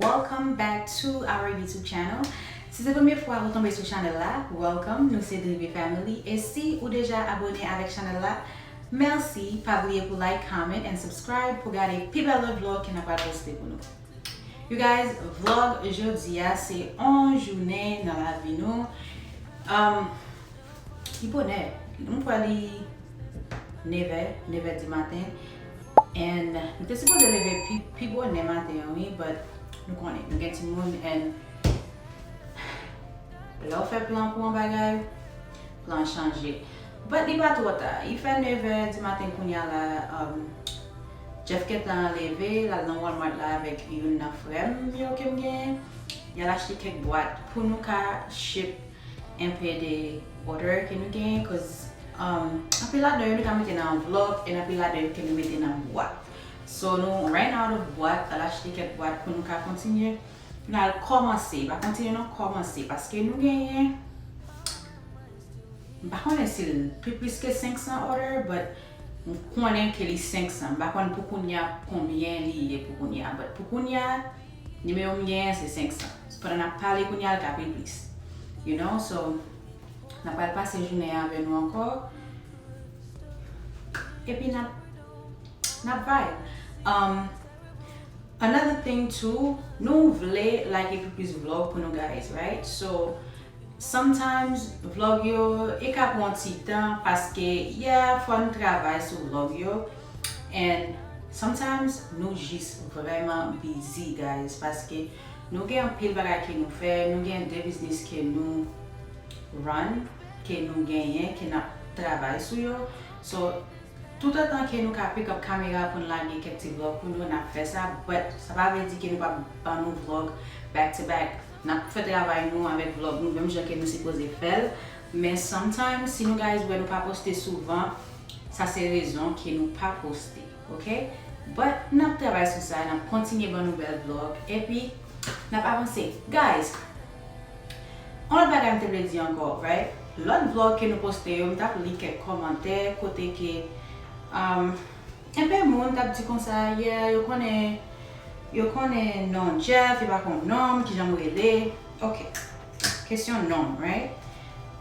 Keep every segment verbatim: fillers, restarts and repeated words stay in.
Welcome back to our YouTube channel. Si se premye fwa ou tonbe sou chanèl la, welcome, nou se Drive Family. E si ou deja abone avèk chanèl la, mèsi. Pa bliye pou like, comment and subscribe pou gade pi bèl lòt vlog ke n ap pral poste pou nou. You guys, vlog jodi a se yon jounen nan lavi nou. Um, li bonè. Mwen kwè li nevè, nevè di maten. And nou te sipoze leve pi, pi bonè maten an, wi, but nou konnen, nou gen timoun, and lè w fè plan pou yon bagay, plan chanje. But li pa twò ta. Li fè nevè di maten kounye a la, um, Jeff gentan leve, l al nan Walmart la avèk youn nan frè m yo ke m genyen. Y al achte kèk bwat pou nou ka ship enpe de order ke nou genyen, cause, um, anpil ladan yo nou ka mete nan anvlòp, and anpil ladan yo ke nou mete nan bwat. So, nou ran out of bwat, al achte kèk bwat pou nou ka kontinye, pou n al kòmanse, pa kontinye non, kòmanse, paske nou genyen, m pa konnen si l pi plis ke senk san order, but m konnen ke li senk san. M pa konn pou kounye a konbyen li ye pou kounye a, but pou kounye a, nimewo m genyen se senk san. Pandan n ap pale kounye a, l ka pi plis. You know, so, n ap pral pase jounen an avè nou ankò. Epi n ap, n ap vibe. Um, another thing too, nou vle like epi plis vlog pou nou guys, right? So, sometimes vlog yo, e ka pran ti tan paske, yeah, fò n travay sou vlog yo. And sometimes nou jis vrèman busy, guys, paske nou gen anpil bagay ke nou fè, nou gen de biznis ke nou run, ke nou genyen, ke n ap travay sou yo. So, toutotan ke nou ka pick up kamera pou n lage kèk ti vlog pou nou, n ap fè sa, but sa pa vle di ke nou p ap ban nou vlog back to back. N ap fè travay nou avèk vlog nou menm jan ke nou sipoze fè l. Men sometimes, si nou guys wè nou pa poste souvan, sa se rezon ke nou pa poste, ok? But n ap travay sou sa, n ap kontinye ban nou bèl vlog, epi n ap avanse. Guys, yon lòt bagay m te vle di ankò, right? Lòt vlog ke nou poste yo, m t ap li kèk kòmantè kote ke, um, enpe moun t ap di konsa, yeah, yo konnen, yo konnen non Jeff, yo pa konn non m, kijan m rele. Ok. Kesyon non m, right?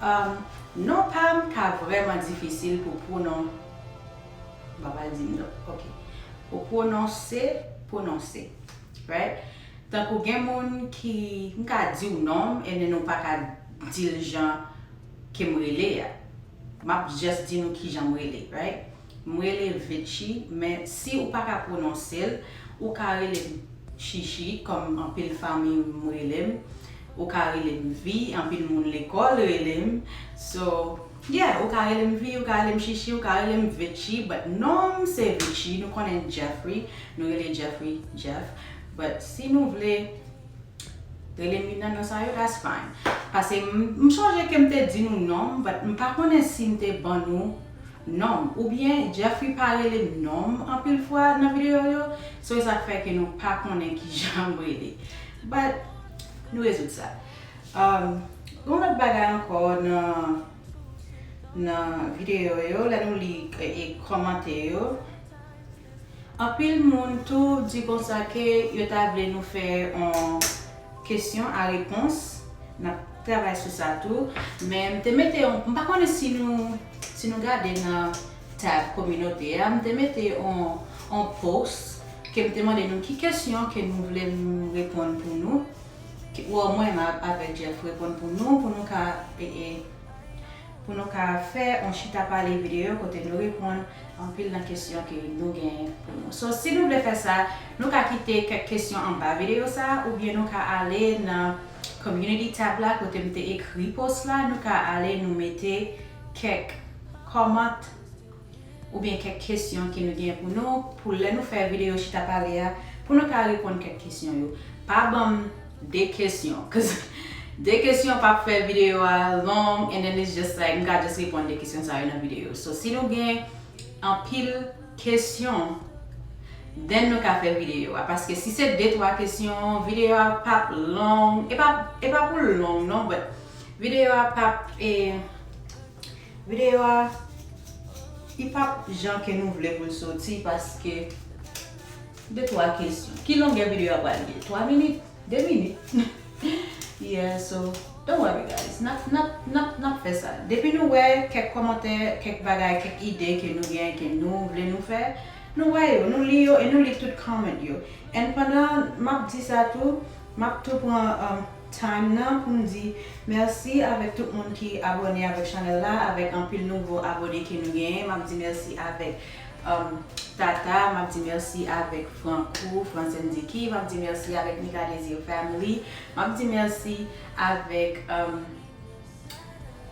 Um, non pa m ka vrèman difisil pou pwonon-, m pa pral di m non. Ok. Pou pwononse, pwononse. Right? Tankou gen moun ki, m ka di w non m, and then ou pa ka di l jan ke m rele a. M ap just di nou kijan m rele, right? M rele Vitchy, men si ou pa ka pwononse l, ou ka rele m Chichi, kòm anpil fanmi m rele m. Ou ka rele m Vi, anpil moun lekòl rele m. So, yeah, ou ka rele m Vi, ou ka rele m Chichi, ou ka rele m Vitchy, but non m se Vitchy, nou konnen Jeffrey, nou rele Jeffrey Jeff. But si nou vle rele m youn nan non sa yo, that's fine. Paske m, m sonje ke m te di nou non m, but m pa konnen si m te ban nou non m. Oubyen Jeffrey pa rele m non m anpil fwa nan videyo yo, so e sa k fè ke nou pa konnen kijan m rele. But, nou rezoud sa. Um, gen yon lòt bagay ankò nan, nan videyo yo, lè nou li, e, e, kòmantè yo, anpil moun tou di konsa ke yo ta vle nou fè yon kesyon a repons. N ap travay sou sa tou. Men m te mete yon, m pa konnen si nou, si nou gade nan tab kominote a, m te mete yon, yon post ke m te mande nou ki kesyon ke nou vle m reponn pou nou. Ke, well, mwen menm avèk Jeff reponn pou nou, pou nou ka, e, e, pou nou ka fè yon chita pale videyo kote nou reponn anpil nan kesyon ke nou genyen pou nou. So, si nou vle fè sa, nou ka kite kèk kesyon anba videyo sa, oubyen nou ka ale nan community tab la kote m te ekri post la, nou ka ale nou mete kèk comment oubyen kèk kesyon ke nou gen pou nou, pou lè nou fè videyo chita pale a, pou nou ka reponn kèk kesyon yo. Pa ban m de kesyon, 'cause de kesyon p ap fè videyo a long, and then it's just like, m ka just reponn de kesyon sa yo nan videyo. So, si nou gen anpil kesyon, then nou ka fè videyo a. Paske si se de twa kesyon, videyo a p ap long, e pa, e pa pou l long, non, but videyo a p ap, e, videyo a, li p ap jan ke nou vle pou l soti, paske de twa kesyon. Ki longè videyo a pral ye? Twa minit? De minit. Yeah, so, don't worry, guys. N ap, n ap, n ap, n ap fè sa. Depi nou wè kèk kòmantè, kèk bagay, kèk ide ke nou gen, ke nou vle nou fè, nou wè yo, nou li yo, e nou li tout comment yo. And pandan m ap di sa tou, m ap tou pran, um, time nan pou m di mèsi avèk tout moun ki abòne avèk chanèl la, avèk anpil nouvo abòne ke nou genyen. M ap di mèsi avèk, um, Tata, m ap di mèsi avèk Franco, Francine Dicky, m ap di mèsi avèk Mika Désir Family, m ap di mèsi avèk, um,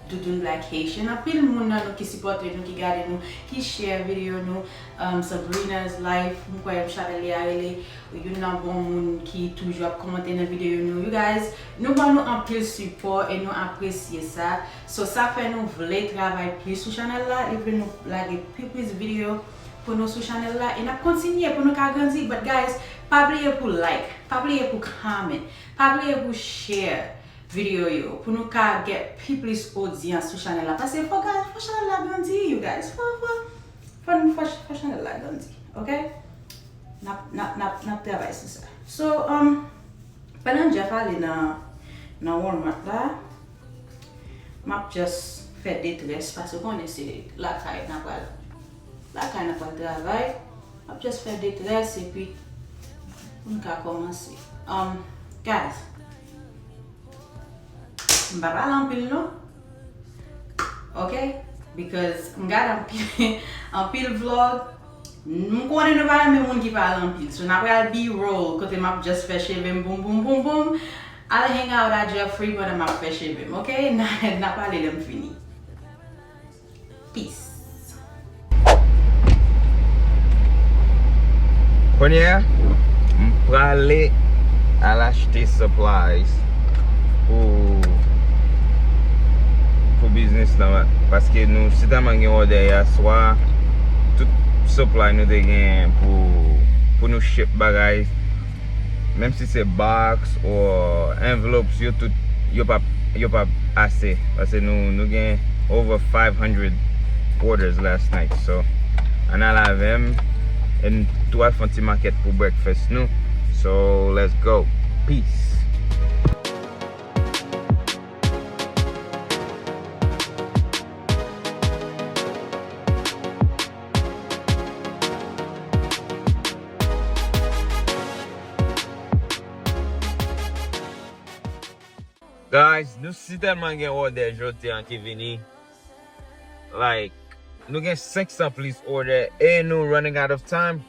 Doudoune Black Haitian. Anpil moun nan nou ki sipòte nou, ki gade nou, ki share videyo nou. Um, Sabrina's Life, m kwè chanèl li a rele, youn nan bon moun ki toujou ap kòmante nan videyo nou. You guys, nou ban nou anpil sipò e nou apresye sa. So, sa fè nou vle travay plis sou chanèl la, li vle nou lage pi plis videyo pou nou sou chanèl la, e n ap kontinye pou nou ka grandi. But guys, pa bliye pou like, pa bliye pou comment, pa bliye pou share videyo yo, pou nou ka get pi plis odyans sou chanèl la. Paske fò, fò chanèl la grandi, you guys. Fò, fò, fò, fò, fò chanèl la grandi, ok? N ap, n ap, n ap, n ap travay sou sa. So, um, pandan Jeff ale nan, nan Walmart la, m ap just fè detrès, paske w konnen se lakay n ap pral, lakay n ap pral travay. M ap just fè detrès, epi pou n ka kòmanse. Um, guys, m pa pale anpil non. Ok? Because m gade anpil, anpil vlog. M konnen nou pa renmen moun ki pale anpil. So, n ap pral B-roll, kote m ap just fè cheve m boum, boum, boum, boum. Al hang out a Jeffrey pandan m ap fè cheve m, ok? N a, n a pale lè m fini. Peace. Kounye a, m prale al achte supplies pou, pou biznis lan, paske nou si tèlman gen òdè yèswa, tout supply nou te gen pou, pou nou ship bagay, menm si se box or envelopes, yo tout, yo p ap, yo p ap ase. Paske nou, nou gen over five hundred orders last night. So, ann al avè m, e n tou al fè yon ti makèt pou breakfast nou. So, let's go. Peace. Guys, nou si tèlman gen òdè jodi an ki vini. Like, nou gen senk san plis òdè e nou running out of time.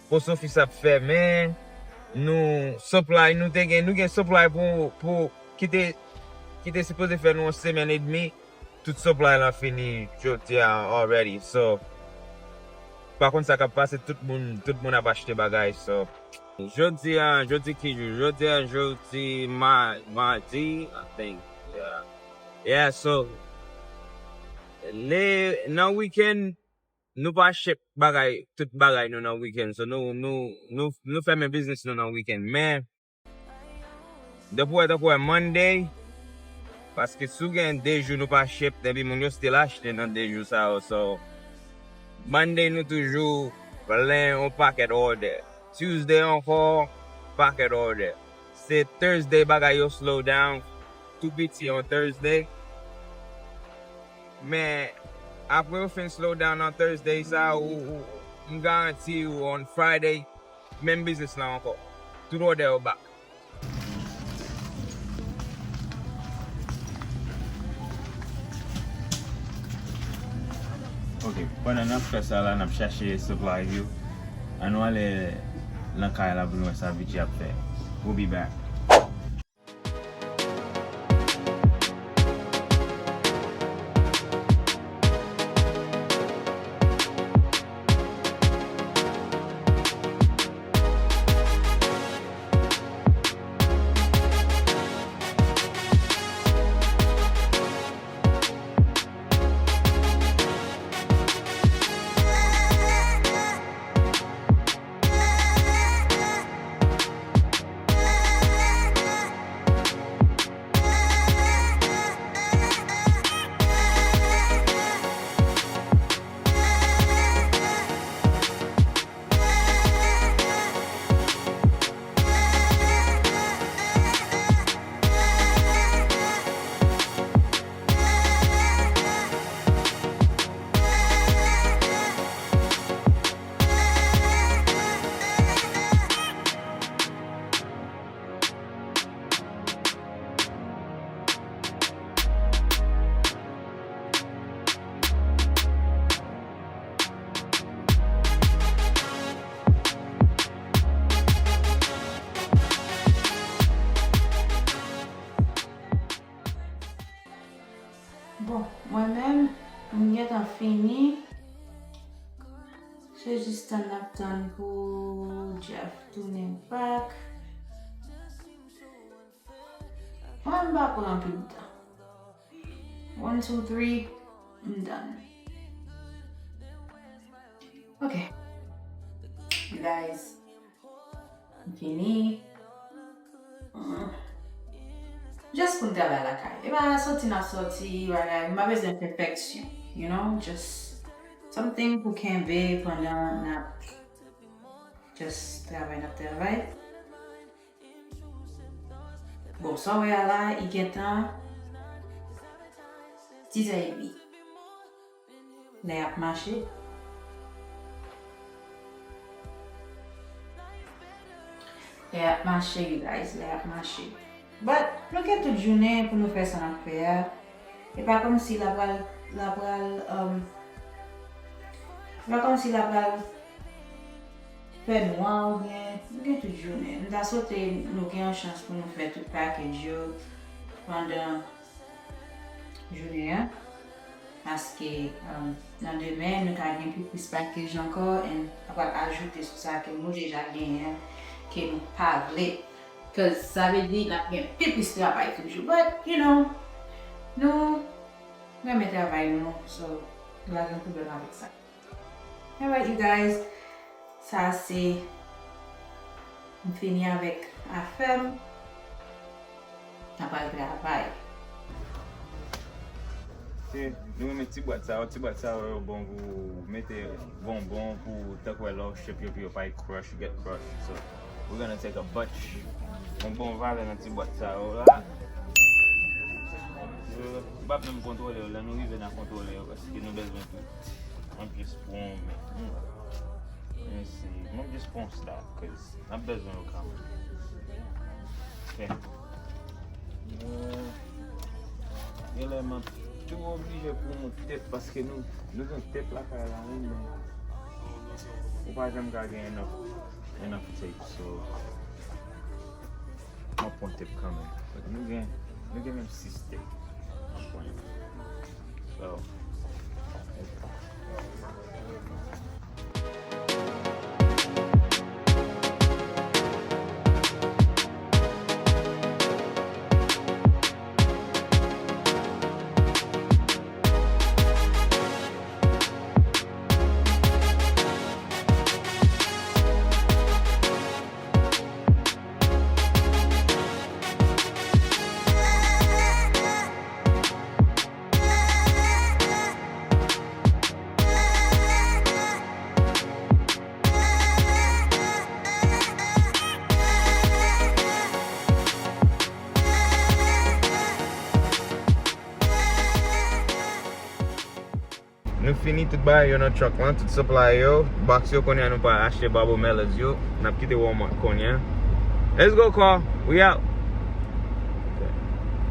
Post office ap fèmen. Nou supply nou te gen, nou gen supply pou, pou ki te, ki te sipoze fè nou yon semèn edmi. Tout supply lan fini jodi a already. So, pa konn sa k ap pase, tout moun, tout moun ap achte bagay. So, jodi a, jodi ki jou? Jodi a, jodi ma-, madi, I think. Yeah. Yeah, so, le, nan weekend, nou pa ship bagay, tout bagay nou nan weekend. So, nou, nou, nou, nou fèmen biznis nou nan weekend. Men, depi w wè, tankou w wè Monday, paske si w gen de jou nou pa ship, depi moun yo still achte nan de jou sa yo. So, Monday nou toujou plen yon pakèt òdè. Tuesday ankò, pakèt òdè. Se Thursday bagay yo slow down, tou piti on Thursday. Men, apre yo fin slow down on Thursday sa, ou, ou, m garanti ou on Friday, menm biznis lan ankò. Tout òdè yo back. Ok, pandan n ap fè sa la, n ap chache supply yo. Ann nou ale nan kay la pou n wè sa Vichy ap fè. We'll be back. Bon, mwen menm, m gentan fini. Se jis tann n ap tann pou Jeff tounen back. Mwen, m pa pran anpil tan. One, two, three, m done. Ok. You guys, m fini. Mm. Just pou n travay lakay. E pa soti n ap soti, bagay. M pa bezwen pèfeksyon. You know, just something pou kenbe pandan n ap just travay, n ap travay. Bon, sa w wè a la, li gentan dizè edmi. Lè y ap mache. Lè y ap mache, you guys, lè y ap mache. But, nou gen tout jounen pou nou fè sa n ap fè a. E pa kòmsi l ap pral, l ap pral, um, e pa kòmsi l ap pral fè nwa oubyen nou gen tout jounen. M ta swete nou gen yon chans pou nou fè tout package yo pandan jounen an. Paske, um, nan demen, nou ka gen pi plis package ankò, and sa pral ajoute sou sa ke nou deja genyen, ke nou pa vle. 'Cause sa vle di n ap gen pi plis travay toujou. But, you know, nou renmen travay nou, so, nou pa gen pwoblèm avèk sa. Alright, you guys. Sa se, m fini avèk afè m. N ap al travay. Ok, nou renmen ti bwat sa yo. Ti bwat sa yo bon pou mete bonbon pou tankou lè w shape yo pou yo pa crush, get crush. So, we're gonna take a bunch. Yon bon valè nan ti bwat sa yo la. Yo, m p ap menm kontwole yo. Lè nou rive, n a kontwole yo paske nou bezwen tout. Mwen jis pran yon men. Hmm. Let me see. Mwen jis pran yon stack, 'cause n ap bezwen yo kanmenm. Ok. Euh, genlè m ap tou oblije pran yon tep paske nou, nou gen tep lakay la, wi, men ou pa janm ka gen enough, enough tape, so. M ap pran tep kanmenm. Nou gen, nou gen menm sis tep. M ap pran yo. So, Nou fini tout bagay yo nan truck lan, tout supply yo. Box yo, kounye a nou pa achte Barbell Melons yo. N ap kite Walmart kounye a. Let's go, car. We out.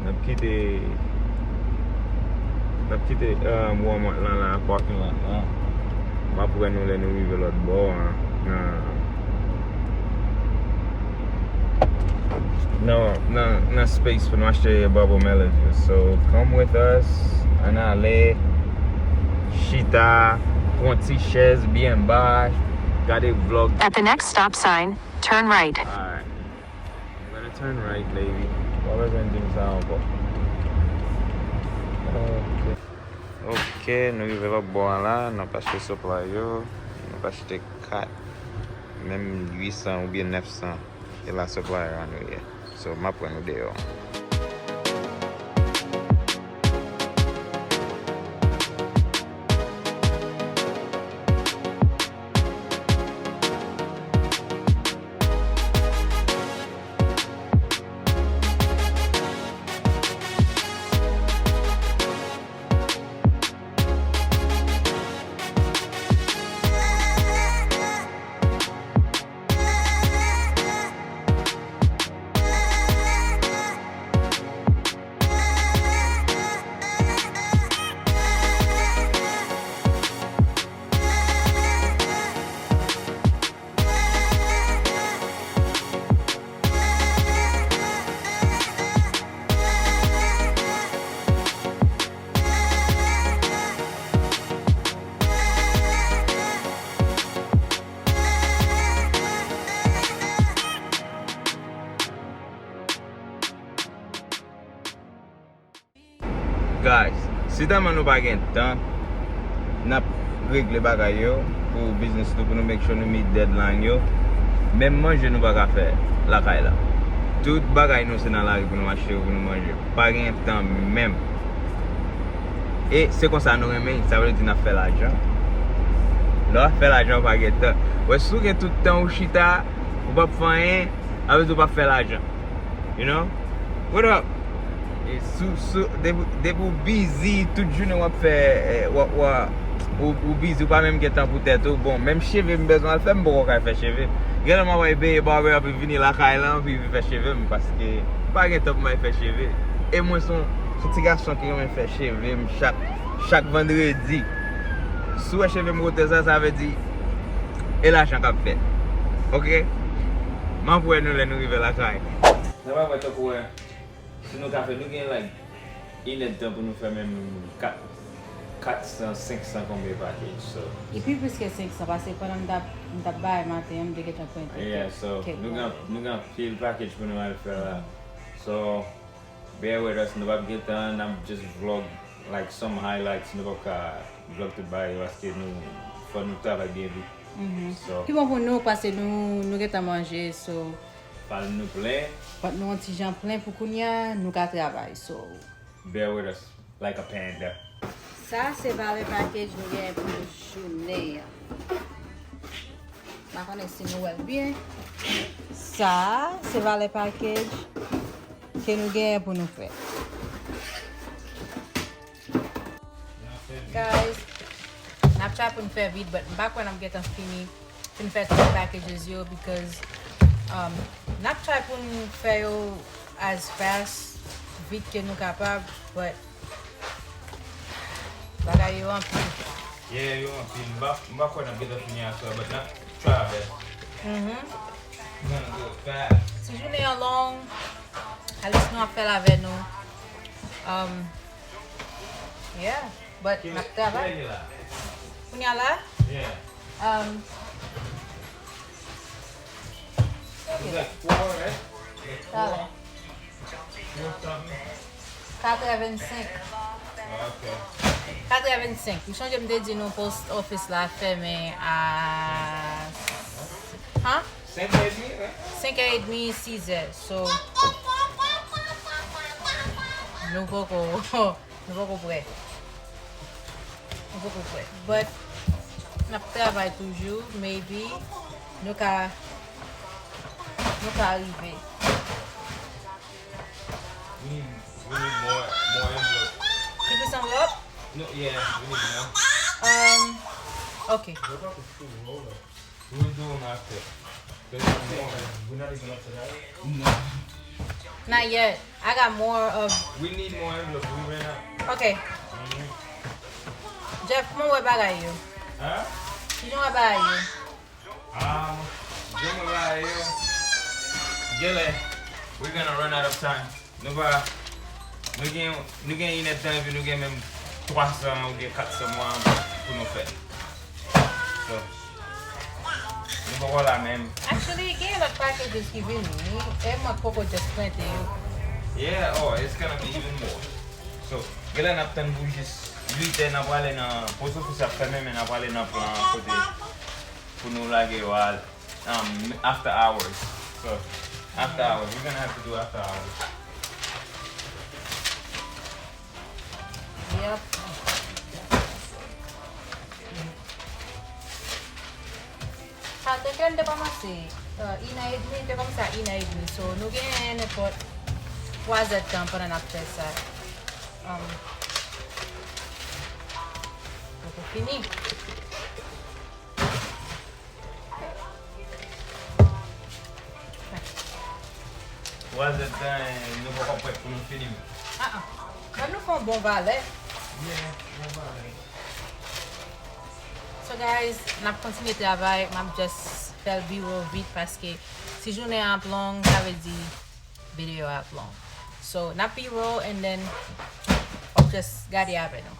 N ap kite, n ap kite, um, Walmart lan la, parking lot lan. M ap wè nou lè nou rive lòt bò a. Nan, nan, nan, nan space pou nou achte Barbell Melons yo. So, come with us. Ann ale. Chita. Pran ti chèz byen ba. Gade vlog. At the next stop sign, turn right. Alright. I'm gonna turn right, baby. Pa bezwen di m sa ankò. Ok. Ok, nou rive lòt bò a la. N ap achte supply yo. N ap achte kat. Menm uit san oubyen nèf san. E la supply a nou ye. So, m ap pran nou deyò. Guys, si tèlman nou pa gen tan, n ap regle bagay yo pou biznis nou, pou nou make sure nou meet deadline yo. Menm manje nou pa ka fè lakay la. Tout bagay nou se nan lari pou nou achte yo, pou nou manje. Pa gen tan menm. E se konsa nou renmen, sa vle di n ap fè lajan. Lè w ap fè lajan, w pa gen tan. Wè, si w gen tout tan ou chita, ou p ap fè anyen, sa vle di w p ap fè lajan. You know? What up? E sou, sou, depi, depi w busy, tout jounen w ap fè, eh, w ap, w ap, ou, ou busy, ou pa menm gen tan pou tèt ou. Bon, menm cheve m bezwen al fè, m poko ka fè cheve m. Genlè m ap al peye barber, epi vini lakay la, epi vin fè cheve m, paske m pa gen tan pou m al fè cheve. E mwen se yon, se yon ti gason ki renmen fè cheve m chak, chak vandredi. Si w wè cheve m kote sa, sa vle di, e lajan k ap fèt. Oke? M ap wè nou lè nou rive lakay. Sa pa vre, tankou wè, si nou ka fè, nou gen, like, inèdtan pou nou fè menm kat, kat san, senk san konbyen package, so. E pi plis ke senk san, paske pandan m t ap, m t ap bay maten an, m te gentan prente kèk, kèk bagay. Yeah, so, nou gen, nou gen anpil package pou nou al fè la. So, bear with us, nou p ap gen tan, n ap just vlog, like, some highlights, nou p ap ka vlog tout bagay yo, paske nou, fò nou travay byen vit. Mhm. So. Pi bon pou nou, paske nou, nou gentan manje, so. Vant nou plen. Vant nou yon ti jan plen pou kounye a, nou ka travay, so. Bear with us, like a panda. Sa se valè package nou genyen pou jounen an. M pa konnen si nou wè l byen. Sa se valè package ke nou genyen pou nou fè. Guys, n ap try pou n fè vit, but m pa kwè n ap gentan fini pou n fè tout packages yo, because, um, n ap try pou n fè yo as fast, vit ke nou kapab, but bagay yo anpil. Yeah, yo anpil. M pa, m pa kwè n ap gentan fini aswè, but n ap try our best. Mhm. We gonna do it fast. Si jounen an long, at least nou ap fè l avè nou. Um, yeah, but n ap travay. Kilè, kilè li la? Kounye a la? Yeah. Um, It's like four, right? Like four. Talè. Four something. Katrèvennsenk. Ah, ok. Katrèvennsenk. Ou sonje m te di nou post office la fèmen a, han? Senk è edmi, right? Senk è edmi, sis è. So, nou poko Nou poko prè. Nou poko prè. But, n ap travay toujou. Maybe, nou ka, nou ka rive. We need, we need more, more envelope. Pi plis anvlòp? No, yeah, we need more. Um, ok. What about the two roller? We'll do 'em after. There's more. We're not even up to that. No. Not yet. I got more of We need more envelope. We ran out. Ok. Mhm. Jeff, kòman w wè bagay yo? Huh? Kijan w wè bagay yo? Um, jan m wè bagay yo. Genlè, we're gonna run out of time. Nou pa, nou gen, nou gen inèdtan epi nou gen menm twa san oubyen kat san mwa pou nou fè. So, nou poko la menm. Actually, gen lòt packages ki vini, wi. E mwen k poko just prente yo. Yeah, oh, it's gonna be even more. So, genlè n ap tann pou jis uit è, n ap prale nan, post office ap fèmen, men n ap prale nan plan kote pou nou lage yo a. Um, after hours. So, after hours. We're gonna have to do after hours. Yep. Sa te klè m te kòmanse, uh, inè edmi, te kòmanse a inè edmi. So, nou gen nenpòt twa zèdtan pandan n ap fè sa. Um, poko fini. Twa zèdtan, nou poko prèt pou nou fini menm. Ah, ah. Ban nou fè yon bon valè. Yeah, bon valè. So guys, n ap kontinye travay, m ap just fè l B-roll vit paske si jounen an ap long, sa vle di videyo a ap long. So, n ap B-roll and then w ap just gade avè nou.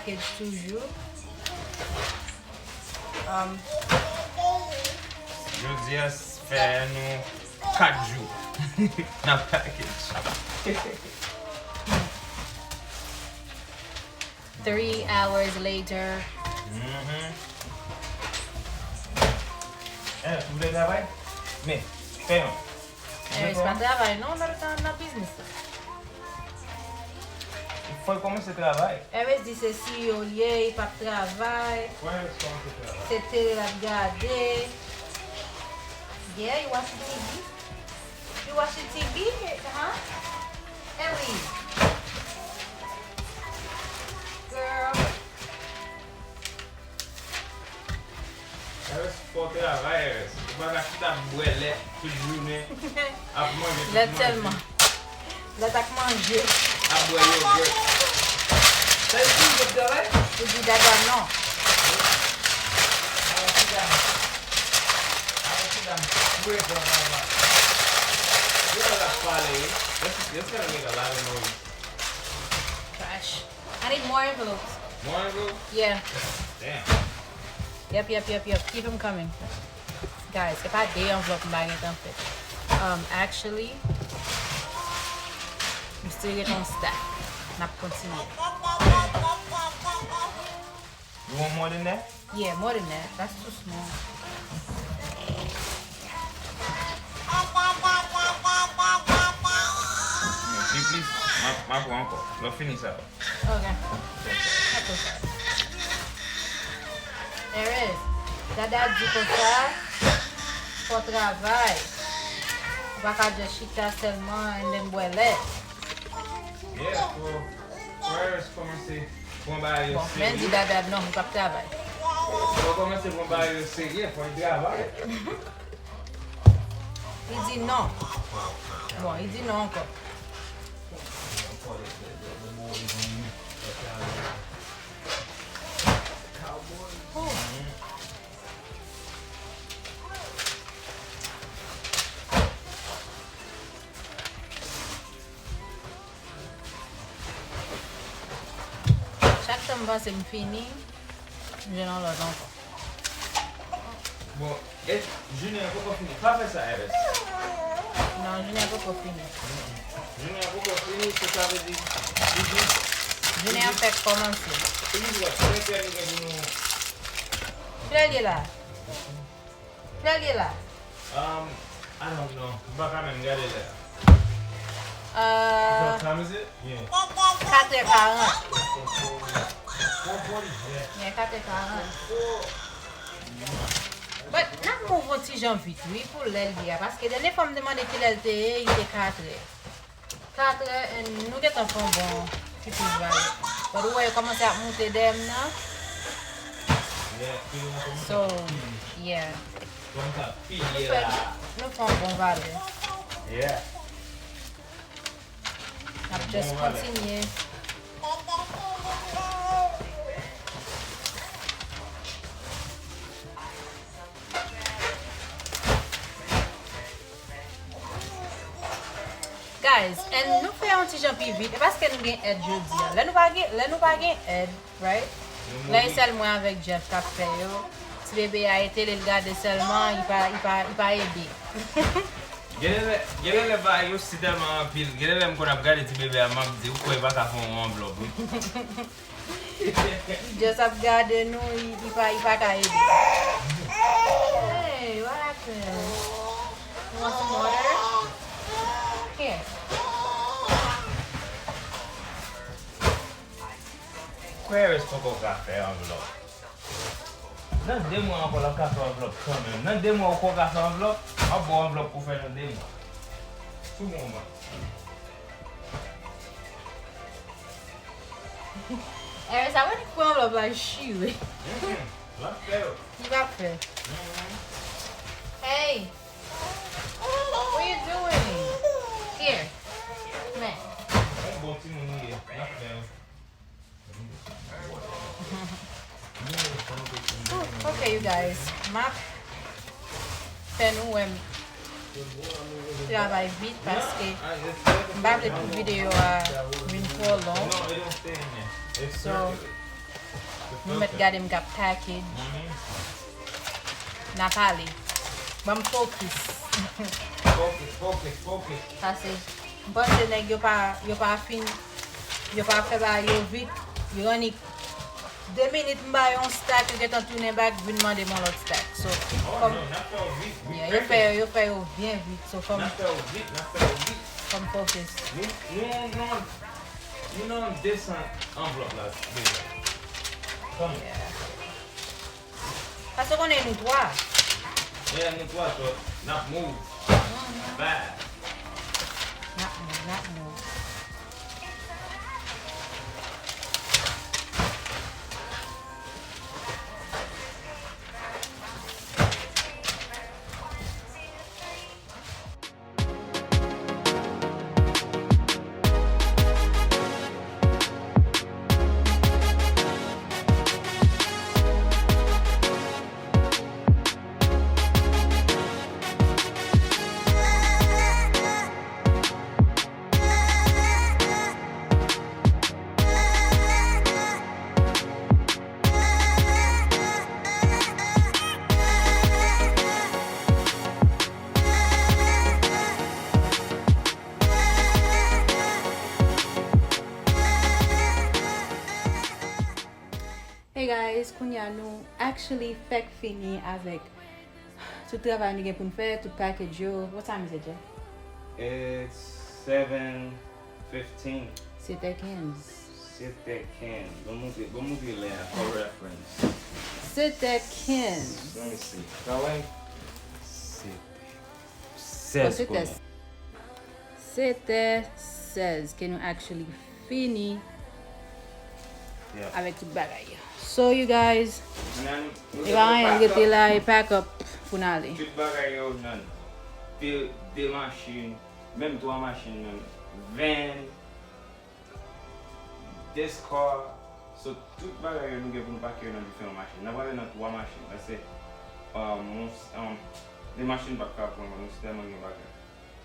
Package toujou. Um, Jodi a s- fè nou kat jou n ap package. Three hours later. Mhm. Eh, ou vle travay? Men, fè yon. Eris pa travay non, nan, nan, nan biznis la. Fò l kòmanse travay. Eris di se C E O l ye, li p ap travay. Fò Eris kòmanse travay. Se tele l ap gade. Yeah, you watching T V? You watching T V? Huh? Eris. Girl. Eris, fò w travay, Eris. Ou pa ka chita ap bwè lèt tout jounen, ap manje tout manje. Lèt sèlman. Lèt ak manje. Ap bwè yogurt. Sa e di w ap travay? Ou di dada non. Avan ti dam. Avan ti dam. Mwen fò travay. Yo la ap pale, wi. Let's, let's get a lot of noise. Trash. I need more envelopes. More envelopes? Yeah. Damn. Yep, yep, yep, yep. Keep 'em coming. Guys, se pa de anvlòp m pa gentan fè. Um, actually, m still get on stack. N ap kontinye. You want more than that? Yeah, more than that. That's too small. Di plis, m ap, m ap pran ankò. Lè w fini sa. Ok. Eris, dada di konsa, fò w travay. Ou pa ka just chita sèlman and then bwè lèt. Yeah, fò, fò Eris kòmanse pran bagay yo serye. Bon, men di dada non, li p ap travay. Fò w kòmanse pran bagay yo serye, fò l travay. Li di non. Bon, li di non ankò. Chak tan m panse m fini, m jwenn yon lòt ankò. Bon, e jounen an poko fini. Pa fè sa, Eris. Non, jounen an poko fini. Jounen an poko fini, so sa vle di, li jis, jounen an fèk kòmanse. Li jis wè, trè trè nou gen pou nou. Kilè l ye la? Kilè l ye la? Um, I don't know. M pa ka menm gade lè a. Uh, what time is it? Yeah. Katrè karant. Yeah, katrè karant. But n ap move yon ti jan vit, wi, pou lè l ye a. Paske dènye fwa m te mande kilè l te ye, li te katrè. Katrè, and nou gentan fè yon bon ti plis valè. But ou wè, yo kòmanse ap moute dèyè m nan. So, yeah. Nou fè, nou fè yon bon valè. N ap just kontinye. Guys, and nou fè yon ti jan pi vit. E paske nou gen èd jodi a. Lè nou pa gen, lè nou pa gen èd, right? Lè e sèl mwen avèk Jeff k ap fè yo. Ti bebe a e tele l gade sèlman, li pa, li pa, li pa ede. Genlè, genlè lè bagay yo si tèlman anpil, genlè lè m konn ap gade ti bebe a, m ap di, ou kwè pa ka fè yon anvlòp, wi. Li just ap gade nou, li, li pa, li pa ka ede. Hey, what happened? You want some water? Here. Kwè Eris poko ka fè anvlòp. Nan de mwa ankò, l ap ka fè anvlòp kanmenm. Nan de mwa, ou poko ka fè anvlòp, m ap ba w anvlòp pou w fè nan de mwa. Sou mwen, man. Eris, sa wè nèg pran anvlòp la chire. Mm-mm. L ap fè yo. Li p ap fè. Mm-mm. Hey! What you doing? Here. Men. Yon bon timoun ou ye. L ap fè yo. Whew, ok, you guys, m ap fè nou wè m travay vit paske m pa vle pou videyo a vin twò long. So, Nou mèt gade m k ap package. N a pale. Ban m focus. Focus, focus, focus. Pase, m panse nèg yo pa, yo pa fin, yo pa fè bagay yo vit. Yo annik de minit m ba yo yon stack, yo gentan tounen back, vin mande m yon lòt stack. So, oh, fò m, non, n ap fè yo vit, vit, yeah, yo fè, yo fè yo byen vit. So, fò m, n ap fè yo vit, n ap fè yo vit. Fò m focus. Nou, nou, nou, nou nan de san anvlòp la deja. Kòman? Yeah. Paske w konnen nou twa. Yeah, nou twa, so, n ap move. Mhm. Fast. N ap move, n ap move. Hey guys, kounye a nou actually fèk fini avèk tout travay nou gen pou n fè, tout package yo. What time is it, Jeff? It's seven fifteen. Sèt è kenz. Sèt è kenz. Bon, montre, bon, montre lè a for reference. Sèt è kenz. Let me see. Sa wè? Sèt è sèz. Bon, sèt è kounye a. Sèt è sèz ke nou actually fini, yeah, avèk tout bagay yo. So, you guys, e pa anyen, rete la e pack up pou n ale. Tout bagay yo nan de, de machin, menm twa machin menm, van, de car. So, tout bagay yo nou gen pou nou pake yo nan diferan machin. N ap prale nan twa machin. Paske, um, yon, um, de machin pa t ka pran, nou tèlman gen bagay.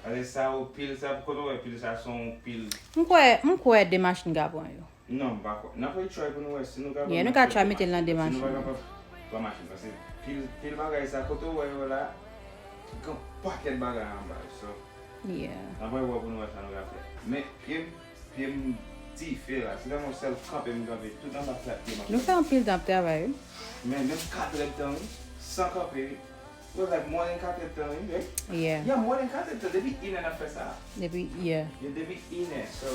Paske sa yo pil, sa, kote w wè pil sa, se yon pil. M kwè, m kwè de machin ka pran yo. Non, m pa kwè. N ap retry pou nou wè si nou ka pran. Yeah, nou ka try mete l nan de machin. Si nou pa kapab, twa machin. Paske pil, pil bagay sa, kote w wè yo la, gen pakèt bagay anba yo. So, yeah, n ap wè pou nou wè sa nou ka fè. Men, pye m, pye m dife la. Se tèlman sèl kanpe m kanpe, tout anba pye m ap. Nou fè anpil tan ap travay, wi. Men, menm katrè tan, wi, san kanpe, wi. It was like more than katrè tan, wi, right? Yeah. Yeah, more than katrè tan. Depi inè n ap fè sa. Depi, yeah. Yeah, depi inè. So,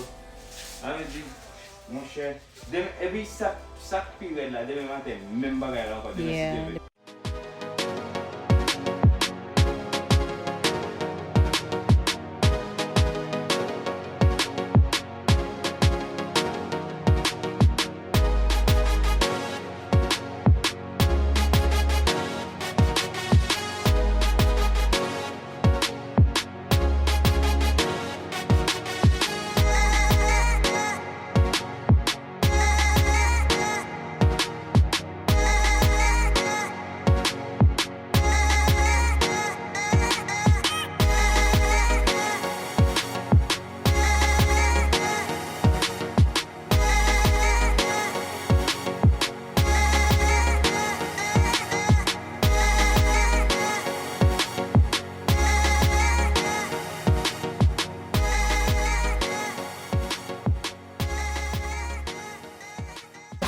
sa vle di, monchè, demen, epi sa, sa k pi rèd la, demen maten, menm bagay la ankò, demen si Dye vle.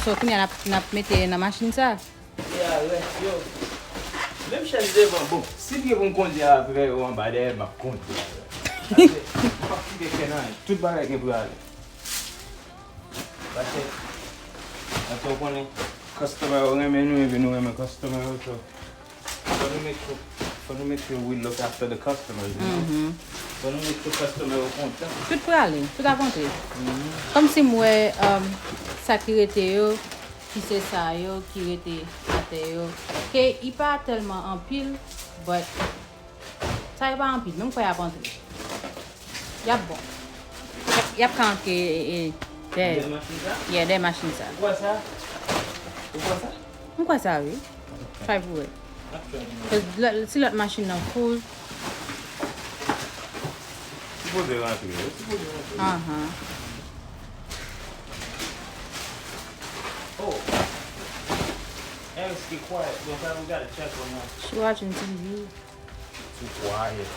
So, kounye a n ap, n ap mete nan machin sa. Yeah, rès yo. Menm chèz devan, bon, si m gen pou m kondui a, frè yo anba dèyè, m ap kondui a, frè. Paske m p ap kite kè nan anyen. Tout bagay gen pou ale. Paske, paske w konnen, customer yo renmen nou, epi nou renmen customer yo, so. Fò nou make sure, fò nou make sure we look after the customers, you know? Mhm. Fò nou make sure customer yo kontan. Tout prale, tout ap antre. Mhm. Kòmsi m wè, um, sa ki rete yo, ki se sa yo ki rete atè yo. Ke i pa tèlman anpil, but sa yo pa anpil, men m kwè y ap antre. Y ap bon. Y ap, y ap ka antre, e, e, dèyè. Dèyè machin sa? Yeah, dèyè machin sa. Ou kwè sa? Ou kwè sa? M kwè sa, wi. Try pou wè. N ap try pou wè. Cause lè, si lòt machin nan full. Sipoze rantre, yo sipoze rantre. Ahan. Oh. Guys, keep quiet. Don't try to get a check or nothing. She watching T V. Too quiet.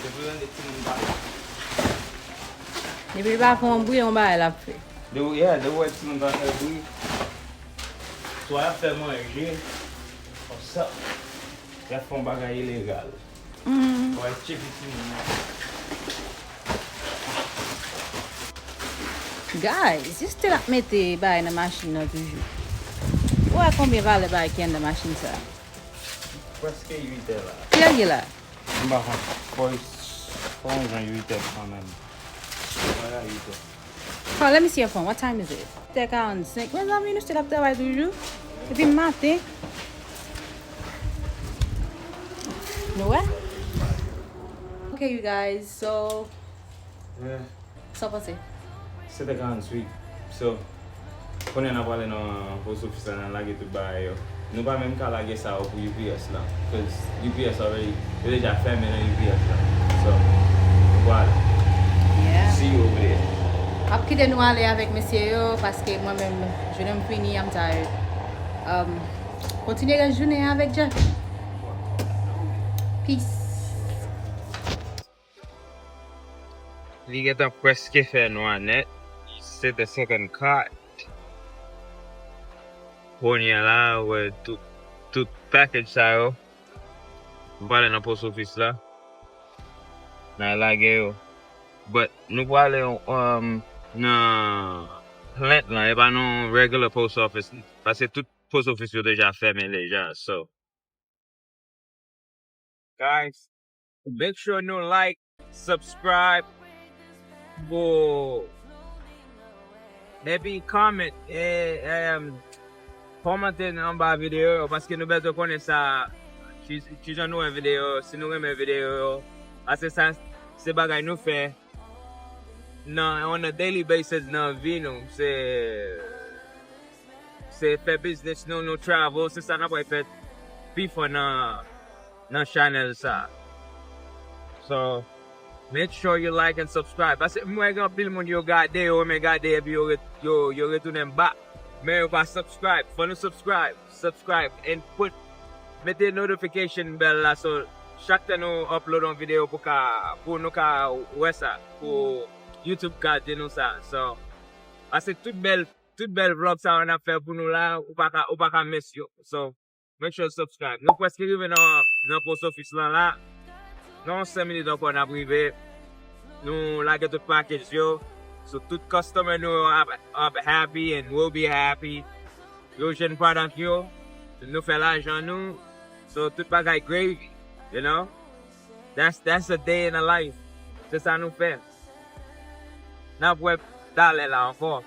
If we gonna get timoun back. Depi l pa fè yon bri, yon bagay l ap fè. The way, yeah, the way timoun pa fè bri. Swa y ap fè manje. Konsa. Y ap fè yon bagay ilegal. Swa y ap tcheke timoun nan. Guys, you still ap mete bagay nan machin nan toujou. Ou wè konbyen valè bagay ki anndan machin sa? Prèske uit è la. Kilè l ye la? M pa konn. Fò, fò yon jan uit è kanmenm. Wala uit è. Oh, let me see your phone. What time is it? Sèt è karannsenk. Mezanmi, nou still ap travay toujou. Epi maten. Nou wè? Ok, you guys, so. Yeah. Sa w panse? Sèt è karanntuit. So, kounye a n a prale nan post office la, n a lage tout bagay yo. Nou pa menm ka lage sa yo pou U P S la. Cause U P S already, yo deja fèmen nan U P S la. So, nou prale. Yeah. See you over there. M ap kite nou ale avèk mesye yo, paske mwen menm, jounen m fini, I'm tired. Um, kontinye rès jounen an avèk Jeff. Peace. Li gentan prèske fè nwa nèt. Sèt è senkannkat. Kounye a la, wè, tout, tout package sa yo. M prale nan post office la. N a lage yo. But nou prale um, nan plant lan, e pa nan regular post office. Paske tout post office yo deja fèmen deja. So, guys, make sure nou like, subscribe, pou epi comment, e, em, kòmante anba videyo yo, paske nou bezwen konnen sa, ki, kijan nou wè videyo yo, si nou renmen videyo yo, paske sa se bagay nou fè nan on a daily basis nan vi nou, se se fè biznis nou, nou travel, se sa n ap fè pifò nan nan channel sa. So, make sure you like and subscribe. Paske m wè gen anpil moun yo gade, yo renmen gade, epi yo, ret, yo, yo retounen m bak. Men yo pa subscribe. Fò nou subscribe. Subscribe and put, mete notification bell la. So, chak tan nou upload yon videyo pou ka, pou nou ka wè sa. Pou YouTube ka di nou sa. So, paske tout bèl, tout bèl vlog sa yo n ap fè pou nou la, ou pa ka, ou pa ka miss yo. So, make sure you subscribe. Nou prèske rive nan, nan post office lan la. Nan yon senk minit ankò n ap rive. Nou lage tout package yo. So tout customer nou yo ap, ap happy and will be happy. Yo jwenn product yo. Nou fè lajan nou. So tout bagay gravy, you know. That's, that's a day in a life. Se sa nou fè. N ap wè talè la ankò.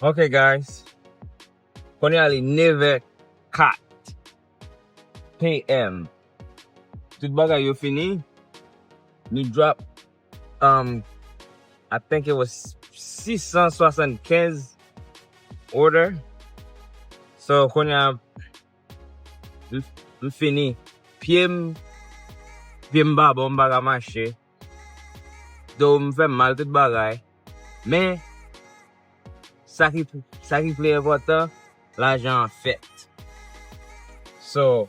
Ok, guys. Kounye a li nèf è kat P M. Tout bagay yo fini. Nou drop, um, I think it was sis san swasannkenz order. So, kounye a, m, m fini. Pye m, pye m pa bon, m pa ka mache. Do m fè m mal, tout bagay. Men, sa ki, sa ki pi enpòtan, lajan an fèt. So,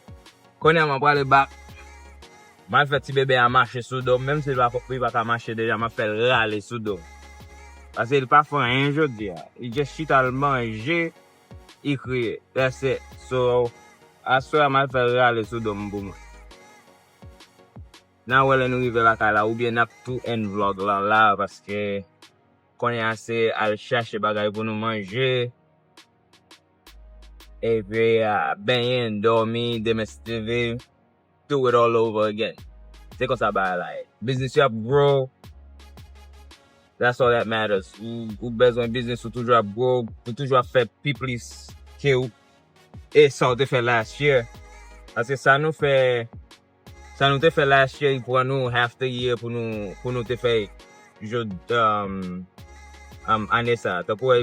kounye a m ap prale back M al fè ti bebe a mache sou do m, menm si li pa, li pa ka mache deja, m ap fè l rale sou do m. Paske li pa fè anyen jodi a. Li just chita, l manje, li kriye. That's it. So, aswè a m al fè l rale sou do m pou mwen. N a wè lè nou rive lakay la, oubyen n ap tou end vlog lan la, paske kounye a se al chache bagay pou nou manje. Epi, ah, benyen, dòmi, demen se leve, do it all over again. Se konsa bagay la ye. Biznis yo ap grow. That's all that matters. Ou, ou bezwen biznis ou toujou ap grow, ou toujou ap fè pi plis ke ou e sa w te fè last year. Paske sa nou fè, sa nou te fè last year, li pran nou half the year pou nou, pou nou te fè jodi, um, um, ane sa. Tankou wè,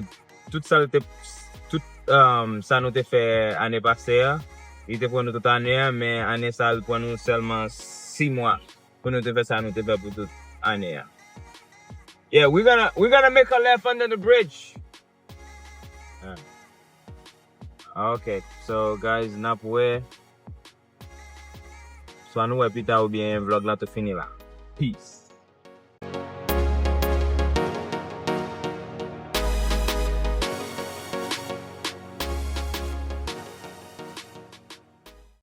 tout sa l te, tout, um, sa nou te fè ane pase a, li te pran nou tout ane a, men ane sa, li pran nou sèlman sis mwa pou nou te fè sa nou te fè pou tout ane a. Yeah, we gonna, we gonna make a left under the bridge. Ah. Ok, so guys, n ap wè. Swa nou wè pita oubyen vlog la tou fini la. Peace.